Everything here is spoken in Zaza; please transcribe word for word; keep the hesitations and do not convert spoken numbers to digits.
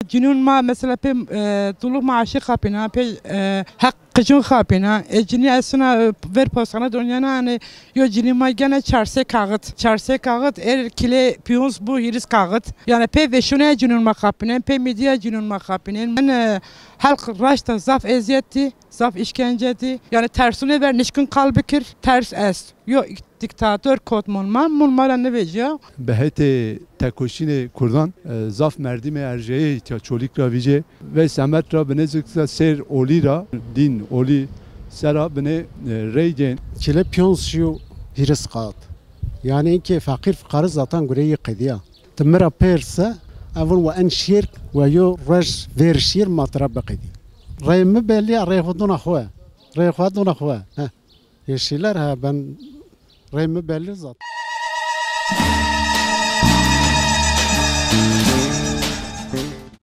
Cinûn ma mesela pê, e, duluk maaşî xapîna, pê, e, heq qicûn xapîna. E, cinî ez suna, e, ver postane de onyena, yanî yo cinî ma gene çar sey kaxit. Çar sey kaxit, er kîle pîyonz bu hîris kaxit. Yanî pê veşûnê cinûn ma xapînen, pê mîdîya cinûn ma xapînen. Yanî, e, halk raşta zaf ezîyet dî, zaf îşkence dî. Yanî tersûnê ver nişkin qal bikir, ters est. Yo dîktator kot mûn ma, mûn ma ra nivecîya. Bi hetê tekoşînê kurdan, e, zaf merdimê erjeyê îtya Çolîg ra vîjê. Vey semed ra binê zikta sêr olî ra, dîn olî sera binê, e, rey gên. Kîle pîyonz şîyo hîris kaxit. Yanî inkê feqîr fiqare zatan gureyî qedîya. Ti mi ra pêrse, ez vûn wa en şêr, wa yo ruej vêr şêr ma ti ra biqedî. Rey mi bellî ya, rey xwu dona xwu. Rey xwu dona xwu. Heh. Yeşiller ha, ben rey mi bellî zat.